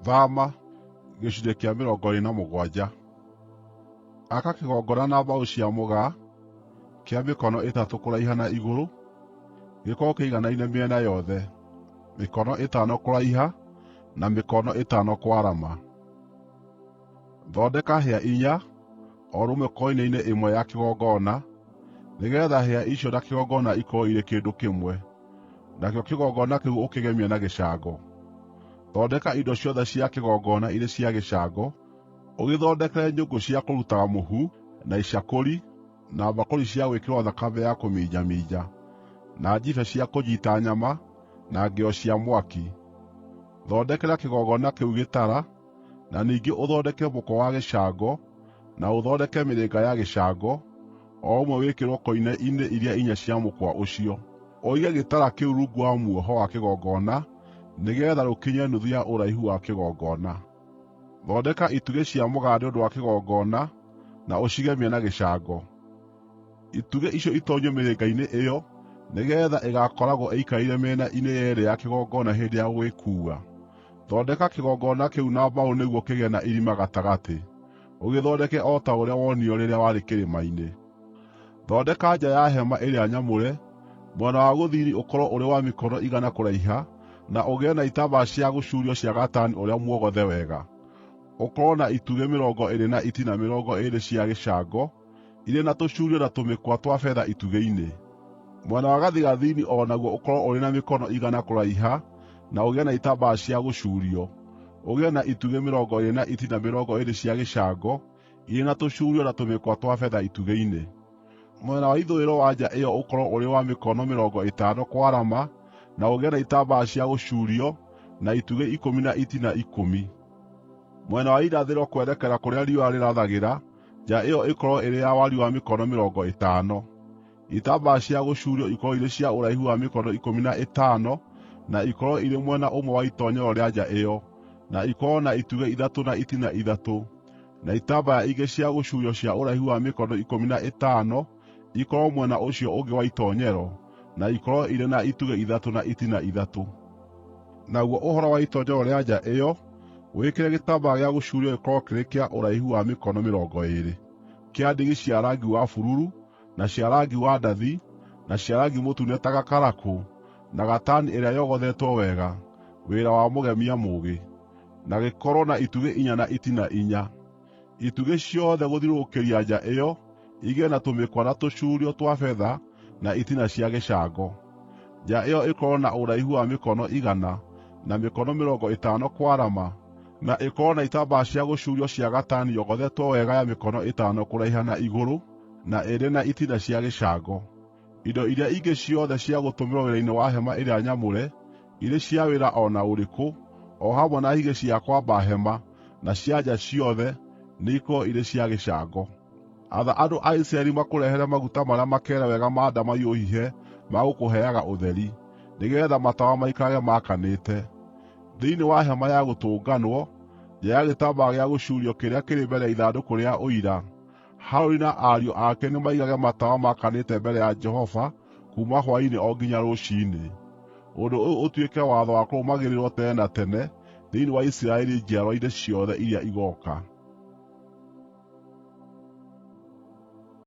Thama gĩcunjĩ kĩa 27. Aka kĩgongona na mbaũ cia mũgaa, kĩa mĩkono 3 kũraiha na igũrũ, gĩkorwo kĩiganaine mĩena yothe, mĩkono 5 kũraiha na mĩkono 5 kwarama. Thondeka hĩa inya, o rũmwe koine-inĩ ĩmwe ya kĩgongona, nĩgeetha hĩa icio na kĩgongona ikorwo irĩ kĩndũ kĩmwe. Nakĩo kĩgongona kĩu ũkĩgemie na gĩcango. Thondeka indo ciothe cia kĩgongona irĩ cia gĩcango, ũgĩthondekere nyũngũ cia kũrutaga mũhu, na icakũri, na mbakũri cia gwĩkĩrwo thakame ya kũminjaminja, na njibe cia kũnyiita nyama, na ngĩo cia mwaki. Thondekera kĩgongona kĩu gĩtara, na ningĩ ũthondeke mũkwa wa gĩcango, na ũthondeke mĩrĩnga ya gĩcango, o ũmwe wĩkĩrwo koine-inĩ iria inya cia mũkwa ũcio. Ũige gĩtara kĩu rungu wa muoho wa kĩgongona nĩgeetha rũkinye nuthu ya ũraihu wa kĩgongona. Thondeka itugĩ cia mũgaa nĩ ũndũ wa kĩgongona na ũcigemie na gĩcango. Itugĩ icio itoonyio mĩrĩnga-inĩ ĩyo nĩgeetha ĩgaakoragwo ĩikarĩire mĩena-inĩ yeerĩ ya kĩgongona hĩndĩ ya gũgĩkuua. Thondeka kĩgongona kĩu na mbaũ nĩguo kĩgĩe na irima gatagatĩ. Ũgĩthondeke o ta ũrĩa wonirio rĩrĩa warĩ kĩrĩma-inĩ. Thondeka nja ya hema ĩrĩa nyamũre, mwena wa gũthini ũkorwo ũrĩ wa mĩkono 100 kũraiha, na ũgĩe na itambaya cia gũcuurio cia gatani ũrĩa muogothe wega. Ũkorwo na itugĩ 20 na itina 20 cia gĩcango, irĩ na tũcuurio na tũmĩkwa twa betha itugĩ-inĩ. Mwena wa gathigathini o naguo ũkorwo ũrĩ na mĩkono 100 kũraiha na ũgĩe na itambaya cia gũcuurio, ũgĩe na itugĩ 20 na itina 20 cia gĩcango, irĩ na tũcuurio na tũmĩkwa twa betha itugĩ-inĩ. Mwena wa ithũĩro wa nja ĩyo ũkorwo ũrĩ wa mĩkono 50 kwarama na ũgĩe na itambaya cia gũcuurio, na itugĩ ikũmi na itina ikũmi. Mwena wa irathĩro kwerekera kũrĩa riũa rĩrathagĩra, nja ĩyo ĩkorwo ĩrĩ ya wariĩ wa mĩkono 50. Itambaya cia gũcuurio ikorwo irĩ cia ũraihu wa mĩkono 15 na ikorwo irĩ mwena ũmwe wa itoonyero rĩa nja ĩyo, na ikorwo na itugĩ ithatũ na itina ithatũ, na itambaya ingĩ cia gũcuurio cia ũraihu wa mĩkono 15 ikorwo mwena ũcio ũngĩ wa itoonyero, na ikorwo irĩ na itugĩ ithatũ na itina ithatũ. Naguo ũhoro wa itoonyero rĩa nja ĩyo, wĩkĩre gĩtambaya gĩa gũcuurio gĩkorwo kĩrĩ kĩa ũraihu wa mĩkono 20, kĩa ndigi cia rangi wa bururu, na cia rangi wa ndathi, na cia rangi mũtune ta gakarakũ, na gatani ĩrĩa yogothetwo wega, wĩra wa mũgemia mũũgĩ, na gĩkorwo na itugĩ inya na itina inya. Itugĩ ciothe gũthiũrũrũkĩria nja ĩyo igĩe na tũmĩkwa na tũcuurio twa betha na itina cia gĩcango. Nja ĩyo ĩkorwo na ũraihu wa mĩkono 100 na mĩkono 50 kwarama, na ĩkorwo na itambaya cia gũcuurio cia gatani yogothetwo wega ya mĩkono 5 kũraiha na igũrũ, na ĩrĩ na itina cia gĩcango. Indo iria ingĩ ciothe cia gũtũmĩrwo wĩra-inĩ wa hema ĩrĩa nyamũre, irĩ cia wĩra o na ũrĩkũ, o hamwe na higĩ cia kwamba hema, na cia nja ciothe, nĩikorwo irĩ cia gĩcango. Atha andũ a Isiraeli makũrehere maguta marĩa makeere wega ma ndamaiyũ hihe ma gũkũheaga ũtheri, nĩgeetha matawa maikarage maakanĩte. Thĩinĩ wa Hema-ya-Gũtũnganwo, nja ya gĩtambaya gĩa gũcuurio kĩrĩa kĩrĩ mbere ya ithandũkũ rĩa Ũira, Harũni na ariũ ake nĩmaigage matawa maakanĩte mbere ya Jehova kuuma hwaĩ-inĩ o nginya rũciinĩ. Ũndũ ũyũ ũtuĩke watho wa kũrũmagĩrĩrwo tene na tene thĩinĩ wa Isiraeli njiarwa-inĩ ciothe iria igooka.